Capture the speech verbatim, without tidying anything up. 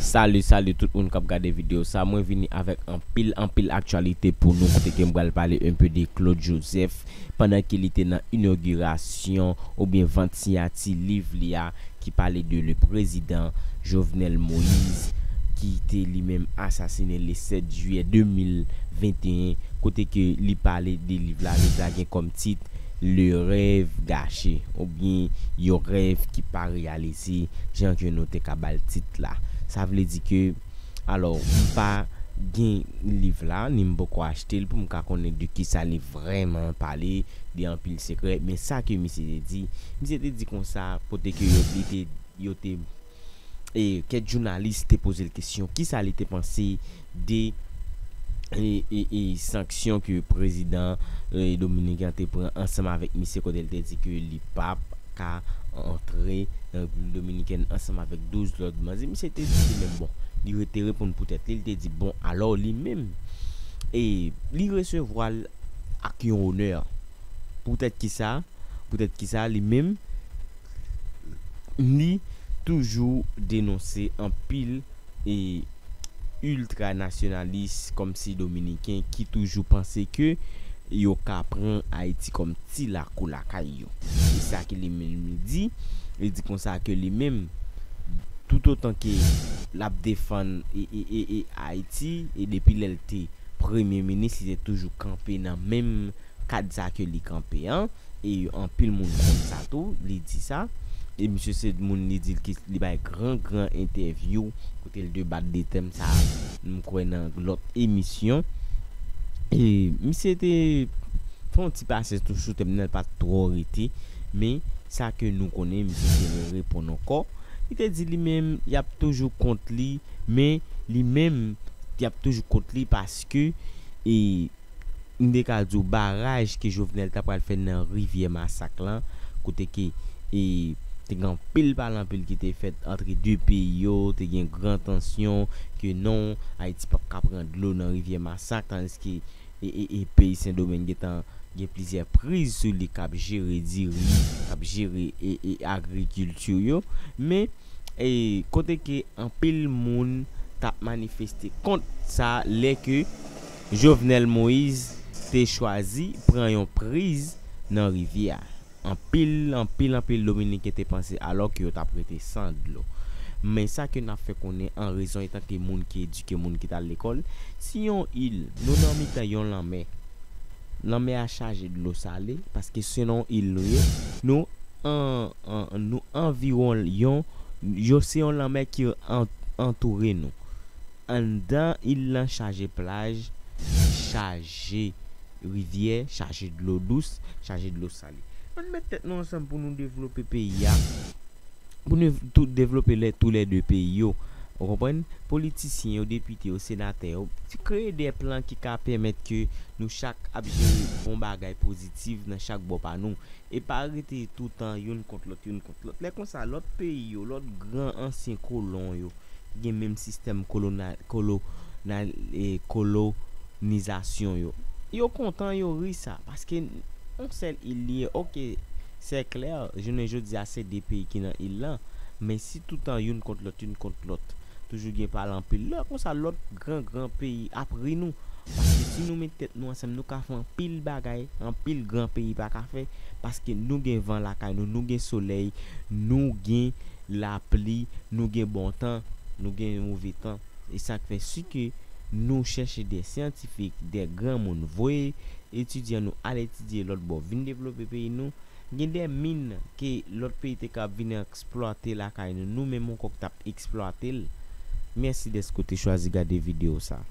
Salut, salut tout moun k ap gade videyo sa. Mwen vini avèk anpil, anpil aktyalite pou nou, kote ke m pral pale un peu de Claude Joseph pandan ke li te nan inogirasyon oubyen vant siyati liv li a ki pale de le président Jovenel Moïse ki te li menm asasinen le sèt jiyè de mil venteyen, kote ke li pale de liv la. Liv la gen kòm tit Le rêve gâché, oubyen yon rèv ki pa reyalize, jan ke nou te ka ba l tit la. Sa vle di ke, alò, m pa gen liv la, ni m poko achte l pou m ka konnen de kisa li vrèman pale, de anpil sekrè, men sa ke misye te di, misye te di konsa, kote ke yo, li te, yo te e kèk jounalis te poze l kesyon kisa li te panse de e, e, e sanksyon ke prezidan e, dominiken an te pran ansanm avèk misye, kote l te di ke li p ap ka antre nan Repiblik Dominikèn ansanm avèk douz lòt manzi. Misye te di li menm, bon, li re-, te reponn pou tèt li, li te di, bon, alò li menm, e li resevwa l ak yon onè. Poutèt kisa? Poutèt kisa li menm, li toujou denonse anpil e iltra nasyonalis kòmsi dominiken ki toujou panse ke yo ka pran Ayiti kòm ti lakou lakay yo. E sa ke li menm li di, li di konsa ke li menm, toutotan ke l ap defann e, e, e, e Ayiti, e depi lè l te premye minis, li te toujou kanpe nan menm kad sa ke li kanpe an. E anpil moun konn sa tou, li di sa. E misye se moun li di l ki li bay gran, gran entèvyou kote l debat de tèm sa, m kwè nan lòt emisyon. E misye te fè yon ti pase tou sou tèm nan, l pa t twò rete. Men sa ke nou konnen, misye te re-, reponn ankò. Li te di li menm, y ap toujou kont li, men li menm, y ap toujou kont li paske, e, m te ka di w baraj ke Jovenel ta pral fè nan rivyè Masak lan, kote ke, e, te gen anpil pale anpil ki te fèt antre de peyi yo, te gen gran tansyon ke non, Ayiti p ap ka pran dlo nan rivyè Masak, tandiske, e, e, e peyi Sendomeng gentan gen plizyè priz sou li k ap jere diri, k ap jere, e, e agrikilti yo. Men, e, kote ke anpil moun t ap manifeste kont sa lè ke Jovenel Moïse te chwazi pran yon priz nan rivyè a. Anpil, anpil, anpil Dominiken te panse alò ke yo t ap rete san dlo. Men sa ke n ap fè konnen an rezon etanke moun ki edike, moun ki t al lekòl, si yon il, nou nan mitan yon lanmè, lanmè a chaje dlo sale, paske se nan yon il nou ye, nou an, an, nou anviwon yon, yo se yon lanmè ki an-, antoure nou. Anndan il lan chaje plaj, chaje rivyè, chaje dlo dous, chaje dlo sale. Ann met tèt nou ansanm pou nou devlope peyi a, pou nou tou devlope lè, tou lè de peyi yo. Ou konprann? Politisyen yo, depite yo, senatè yo, kreye de plan ki ka pèmèt ke nou chak ap jere bon bagay pozitif nan chak bò pa nou. E pa rete toutan youn kont lòt, youn kont lòt. Lè konsa, lòt peyi yo, lòt gran ansyen kolon yo, ki gen menm sistèm kolona-, kolonal, e, kolonizasyon yo. Yo kontan, yo ri sa, paske yon sèl il li ye. Oke, se klè, jounen jodi a, se de peyi ki nan il lan, men si toutan youn kont lòt, youn kont lòt, toujou gen pale anpil. Lè konsa, lòt gran, gran peyi ap ri nou. Paske si nou met tèt nou ansanm, nou ka fè anpil bagay, anpil gran peyi pa ka fè. Paske nou gen van lakay nou, nou gen solèy, nou gen lapli, nou gen bon tan, nou gen move tan. E sa k fè si ke nou chèche de syantifik, de granmoun, voye etidyan nou al etidye lòt bò, vin devlope peyi nou. Gen de min ke lòt peyi te ka vin eksplwate lakay nou, nou menm ankò k t ap eksplwate l. Mèsi dèske w te chwazi gade videyo sa.